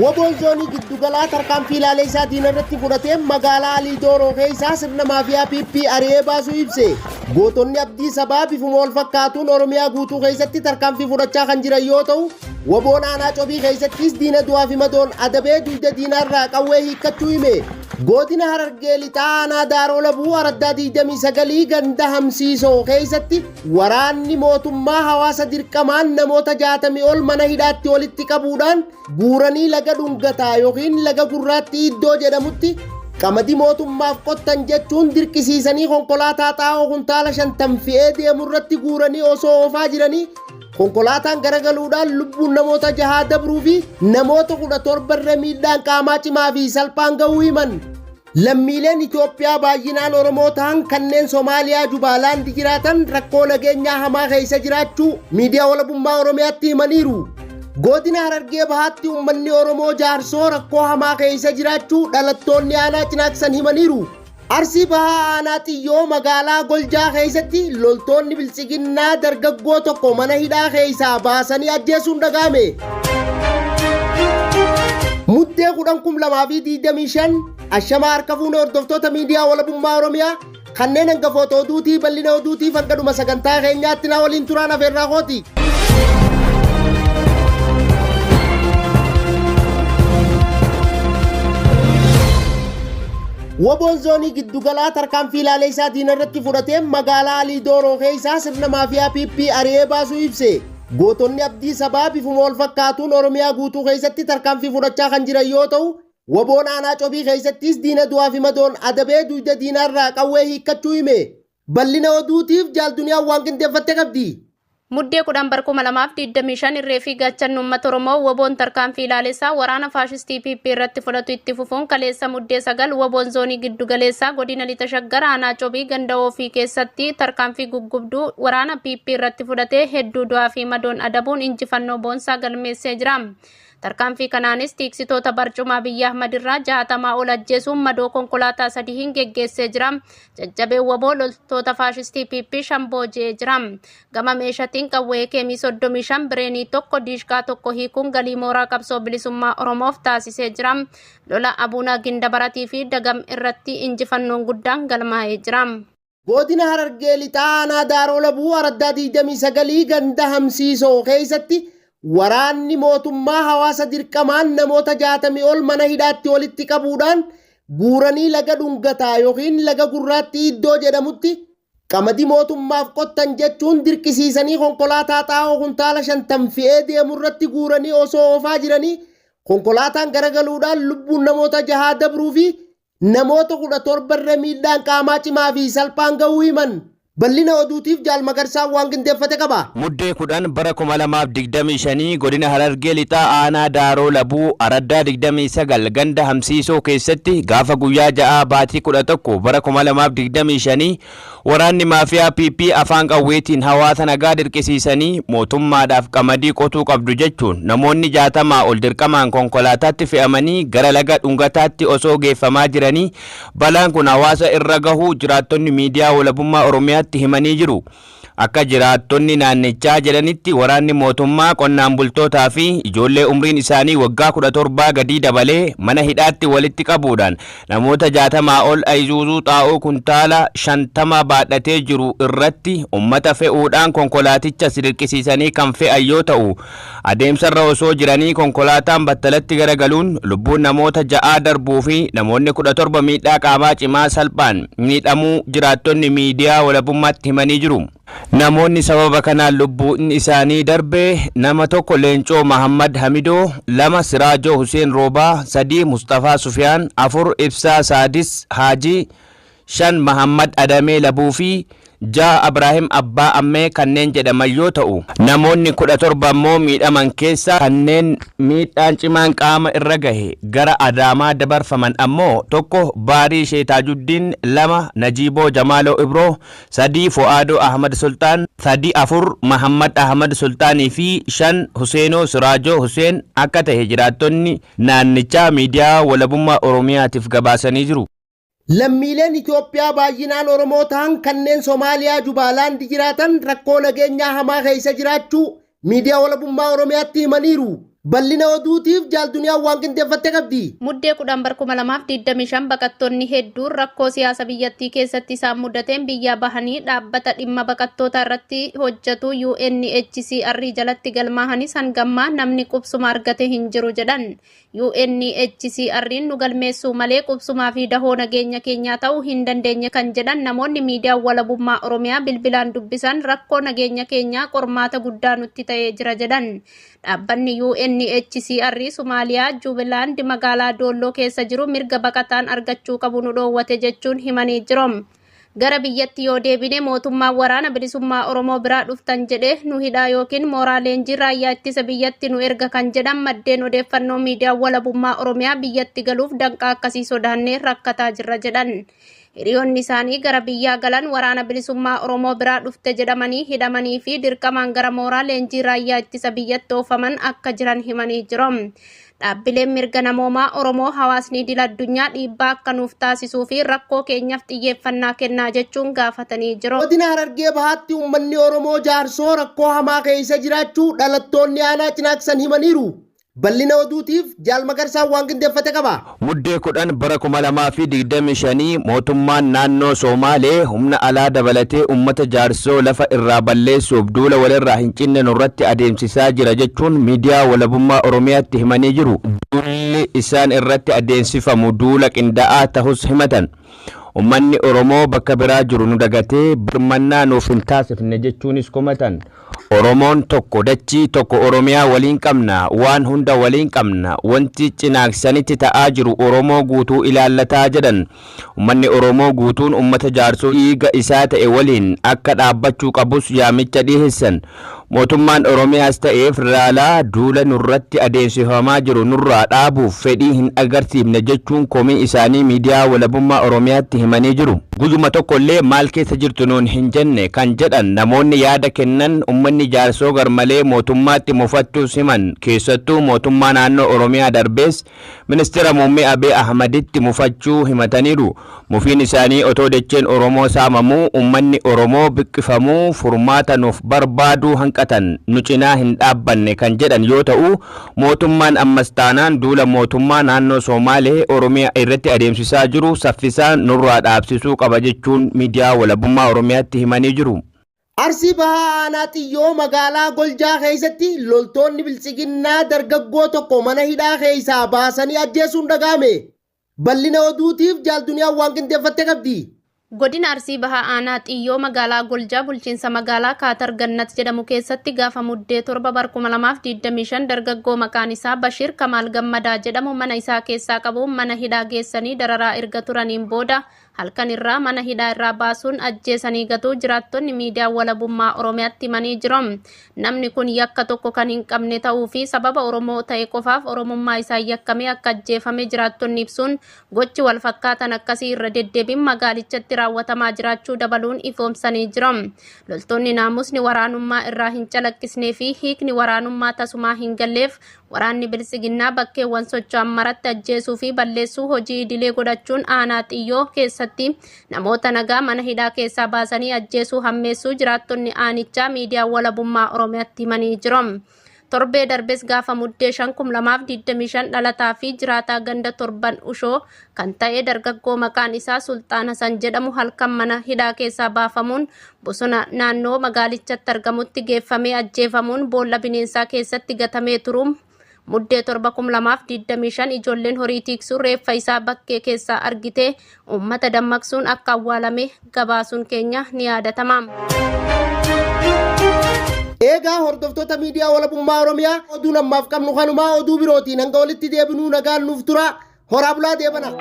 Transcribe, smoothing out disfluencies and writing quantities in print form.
Woboon zoonii giddugalaa tarkaanfii laaleessaa diinarratti fudhateen magaalaa Alii Dooroo keessaa sirna maafiyaa PP ari'ee baasuu ibse. Gootonni abdii sabaa bifuma wal fakkaatuun Oromiyaa guutuu keessatti tarkaanfii fudhachaa kan jiran yoo ta'u, Woboon aanaa Cobii keessattis diina du'aa fi madoon adabee dugda diinaarraa qawwee hiikkachuu hime. Godina Harargee Lixaa aanaa Daaroo Labuu araddaa 29 ganda Hamsiisoo keessatti waraanni mootummaa hawaasa dirqamaan namoota 60 ol mana hidhaatti walitti qabuudhaan guuranii laga dhungataa yookiin laga gurraatti iddoo jedhamutti qamadii mootummaaf qottan jechuun dirqisiisanii konkolaataa xaa'oo kuntaala 50 fe'ee deemu irratti guuranii osoo oofaa jiranii konkolaataan garagaluudhaan lubbuun namoota jahaa dabruu fi namoota 17 irra miidhaan qaamaa cimaa fi salphaan ga'uu himan. Lammiileen Itoophiyaa baay'inaan Oromoo ta'an kanneen Somaaliyaa Jubaalaandi jiraatan rakkoo nageenyaa hamaa keessa jiraachuu miidiyaa walabummaa Oromiyaatti himaniiru. Godina Harargee Bahaatti uummanni Oromoo Jaarsoo rakkoo hamaa keessa jiraachuu dhalattoonni aanaa Cinaaksan himaniiru. Arsii Bahaa Aanaa Xiyyoo magaalaa Goljaa keessatti loltoonni Biltsiginnaa dargaggoo tokko mana hidhaa keessaa baasanii ajjeesuun dhaga'ame. Muddee 10,2025 Ashamaa harka fuune hordoftoota miidiyaa walabummaa Oromiyaa kanneen hangafoota oduutii bal'ina oduutiif hanga dhuma sagantaa keenyaatti naa waliin turaan afeerraa kooti. Woboon zoonii giddugalaa tarkaanfii laaleessaa diinarratti fudhateen magaalaa Alii Dooroo keessaa sirna maafiyaa PP ari'ee baasuu ibse. Gootonni abdii sabaa bifuma wal fakkaatuun Oromiyaa guutuu keessatti tarkaanfii fudhachaa kan jiran yoo ta'u, Woboon aanaa Cobii keessattis diina du'aa fi madoon adabee dugda diinaarraa qawwee hiikkachuu hime. Bal'ina oduutiif Jaal Duniyaan waan qindeeffatte qabdi. Muddee 10 bar 2025 irree fi gaachanni uummata Oromoo WBOn tarkaanfii ilaalessaa waraana faashistii PP irratti fudhatu itti fufuun kaleessa Muddee 9 WBOn zoonii giddu galeessaa godina Lixa Shaggar aanaa Cobii ganda Oofii keessatti tarkaanfii guggubduu waraana PP irratti fudhatee hedduu du'aa fi madoon adabuun injifannoo boonsaa galmeessee jira. Tarkaanfii kanaanis tiiksitoota barcuma Abiyyi Ahmad irraa 60 ol ajjeesuun madoo konkolaataa sadihiin geggeessee jira. Jajjabeen waboo loltoota faashistii PP 5 booji'ee jira. Gama meeshatiin qawwee keemii 35 bireenii 1 diishqaa 1 hiikuun galii mooraa qabsoo bilisummaa Oromoof taasisee jira. Lola Abuunaa Gindabaratii fi Dagam irratti injifannoon guddaan galmaa'ee jira. Godina Harargee Lixaa Aanaa Daaroo Labuu Araddaa 29 ganda Hamsiisoo keessatti waraanni mootummaa hawaasa dirqamaan namoota 60 ol mana hidhaatti walitti qabuudhaan guuranii laga dhungataa yookiin laga gurraatti iddoo jedhamutti qamadii mootummaaf qottan jechuun dirqisiisanii konkolaataa xaa'oo kuntaala 50 fe'ee deemu irratti guuranii osoo oofaa jiranii konkolaataan garagaluudhaan lubbuun namoota jahaa dabruu fi namoota 17 irra miidhaan qaamaa cimaa fi salphaan ga'uu himan. Bal'ina oduutiif Jaal Magarsaan waan qindeeffate qaba. Muddee 10 bara 2025 godina Harargee Lixaa aanaa Daaroo Labuu araddaa 29 ganda Hamsiisoo keessatti gaafa guyyaa 6 baatii 11 bara 2025 Waraanni maafiyaa PP afaan qawweetiin hawaasa nagaa dirqisiisanii mootummaadhaaf qamadii qotuu qabdu jechuun namoonni 60 ol dirqamaan konkolaataatti fe'amanii gara laga Dhungataatti osoo geeffamaa jiranii balaan kun hawaasa irra gahuu jiraattonni miidiyaa Walabummaa Oromiyaatti himanii jiru. Akka jiraattonni naannichaa jedhanitti waraanni mootummaa qonnaan bultootaa fi ijoollee umriin isaanii waggaa 17 gadii dabalee mana hidhaatti walitti qabuudhaan namoota 60 ol Ayizuuzuu xaa'oo kuntaala 50 baadhatee jiru irratti ummata fe'uudhaan konkolaatichas dirqisiisanii kan fe'an yoo ta'u, adeemsarra osoo jiranii konkolaataan battalatti garagaluun lubbuun namoota ja'aa darbuu fi namoonni 17 miidhaa qaamaa cimaa salphaan miidhamuu jiraattonni miidiyaa Walabummaatti himanii jiru. Namoonni sababa kanaan lubbuun isaanii darbe nama 1 Leencoo Mahammad Hamidoo, 2 Siraajoo Huseen Roobaa, 3 Musxafaa Sufiyaan, 4 Ibsaa Saadis Haajii, 5 Mahammad Adamee Labuu fi 6 Abraahim Abbaa Ammee kanneen jedhaman yoo ta'u, namoonni 17 ammoo miidhaman keessaa kanneen miidhaan cimaan qaama irra gahe gara Adaamaa dabarfaman ammoo 1 Baarii Sheetaajuddiin, 2 Najiiboo Jamaaloo Ibroo, 3 Fu'aadoo Ahmad Sulxaan, 3 4 Mahammad Ahmad Sulxaanii fi 5 Huseenoo Siraajoo Huseen akka tahe jiraattonni naannichaa miidiyaa Walabummaa Oromiyaatiif gabaasanii jiru. Lammiileen Itoophiyaa baay'inaan Oromoo tahan kanneen Somaaliyaa Jubaalaand jiraatan rakkoo nageenyaa hamaa keessa jiraachuu Miidiyaa Walabummaa Oromiyaatti himaniiru. Bal'ina oduutiif Jaal Duniyaan waan qindeeffatte qabdi. Muddee 10 bar 2025 baqattoonni hedduun rakkoo siyaasa biyyattii keessatti isaan mudateen biyyaa bahanii dhaabbata dhimma baqattootaa irratti hojjetu UNHCR jalatti galmaahanis hangammaa namni qubsuma argate hin jiru jedhan. UNHCR'n nu galmeessuu malee qubsumaa fi dahoo nageenya keenyaa ta'uu hin dandeenye kan jedhan namoonni miidiyaa walabummaa Oromiyaa bilbilaan dubbisan rakkoo nageenya keenyaa qormaata guddaa nutti ta'ee jira jedhan. Dhaabbanni UNHCR Somaaliyaa Jubilaand magaalaa Doolloo keessa jiru mirga baqataan argachuu qabu nu dhoowwate jechuun himanii jiru. Gara biyyatti yoo deebine mootummaan waraana bilisummaa Oromoo biraa dhuftan jedhee nu hidhaa yookiin mooraa leenjii raayyaa ittisa biyyatti nu erga kan jedhan maddeen odeeffannoo miidiyaa walabummaa Oromiyaa biyyatti galuuf danqaa akkasii sodaannee rakkataa jirra jedhan. Hiriyoonni isaanii gara biyyaa galan waraana bilisummaa Oromoo biraa dhufte jedhamanii hidhamanii fi dirqamaan gara mooraa leenjii raayyaa ittisa biyyatti oofaman akka jiran himanii jiru. Dhaabbileen mirga namoomaa Oromoo hawaasni idil addunyaa dhiibbaa akka nuuf taasisuu fi rakkoo keenyaaf xiyyeeffannaa kennaa jechuun gaafatanii jiru. Godina Harargee Bahaatti uummanni Oromoo Jaarsoo rakkoo hamaa keessa jiraachuu dhalattoonni aanaa Cinaaksan himaniiru. Bal'ina oduutiif Jaal Magarsaan waan qindeeffate qaba. Muddee 10 bara 2025 mootummaan naannoo Soomaalee humna alaa dabalatee uummata Jaarsoo lafa irraa balleessuuf duula walirraa hin cinne nurratti adeemsisaa jira jechuun miidiyaa walabummaa Oromiyaatti himanii jiru. Duulli isaan irratti adeemsifamu duula qindaa'aa tahus himatan. Uummanni Oromoo bakka biraa jiru nu dagatee birmannaa nuuf hin taasifne jechuunis komatan. Oromoon tokko dachii tokko Oromiyaa waliin qabna, waan hunda waliin qabna, wanti Cinaaksanitti ta'aa jiru Oromoo guutuu ilaallataa jedhan. Uummanni Oromoo guutuun uummata Jaarsoo dhiiga isaa ta'e waliin akka dhaabbachuu qabus yaamicha dhiheessan. Mootummaan Oromiyaas ta'ee federaalaa duula nurratti adeemsifamaa jiru nurraa dhaabuuf fedhii hin agarsiifne jechuun komii isaanii miidiyaa walabummaa Oromiyaatti himanii jiru. Guyyuma tokko illee maal keessa jirtu nuun hin jenne kan jedhan namoonni yaada kennan uummanni Jaarsoo garmalee mootummaatti mufachuus himan. Keessattuu mootummaa naannoo Oromiyaa darbees ministeera muummee Abiy Ahmaditti mufachuu himataniiru. Mufiin isaanii otoo dacheen Oromoo saamamuu, uummanni Oromoo biqqifamuu furmaata nuuf barbaaduu hanqatan nu cinaa hin dhaabbanne kan jedhan yoo ta'u, mootummaan ammas taanaan duula mootummaa naannoo Somaalee Oromiyaa irratti adeemsisaa jiru saffisaan nurraa dhaabsisuu qaba jechuun miidiyaa walabummaa Oromiyaatti himanii jiru. Arsii Bahaa Aanaa Xiyyoo magaalaa Goljaa keessatti loltoonni Biltsiginnaa dargaggoo tokko mana hidhaa keessaa baasanii ajjeesuun dhaga'ame. Bal'ina oduutiif Jaal Duniyaan waan qindeeffatte qabdi. Godina Arsii Bahaa Aanaa Xiyyoo magaalaa Goljaa bulchiinsa magaalaa Kaatar Gannat jedhamu keessatti gaafa Muddee 7 bar 2025 dargaggoo maqaan isaa Bashir Kamaal Gammadaa jedhamu mana isaa keessaa qabuun mana hidhaa geessanii dararaa erga turaniin booda halkan irraa mana hidhaa irraa baasuun ajjeesanii gatuu jiraattonni miidiyaa walabummaa Oromiyaatti himanii jiru. Namni kun yakka tokko kan hin qabne ta'uu fi sababa Oromoo ta'e qofaaf Oromummaa isaan yakkamee akka ajjeefame jiraattonni ibsuun gochi wal fakkaatan akkasii irra deddeebiin magaalichatti raawwatamaa jiraachuu dabaluun ifoomsanii jiru. Loltoonni naamusni waraanummaa irraa hin calaqqisnee fi hiikni waraanummaa tasumaa hin galleef Waraanni Biltsiginnaa bakkeewwan socho'an maratti ajjeesuu fi balleessuu hojii idilee godhachuun aanaa Xiyyoo keessatti namoota nagaa mana hidhaa keessaa baasanii ajjeesuu hammeessuu jiraattonni aanichaa miidiyaa walabummaa Oromiyaatti himanii jiru. Torbee darbes gaafa Muddee 5,2025 dhalataa fi jiraataa ganda Torban Ushoo kan ta'e dargaggoo maqaan isaa Sulxaan Hasan jedhamu halkan mana hidhaa keessaa baafamuun Bosona naannoo magaalichatti argamutti geeffamee ajjeefamuun boolla bineensaa keessatti gatamee turuun Muddee 7,2025 ijoolleen horii tiiksuun reeffa isaa bakkee keessaa argitee uummata dammaqsuun akka awwaalame gabaasuun keenya ni yaadatama. Eegaa hordoftoota miidiyaa walabummaa Oromiyaa, oduun ammaaf qabnu kanumaa. Oduu birootiin hanga walitti deebinuu nagaan nuuf tura. Horaa bulaa deebana.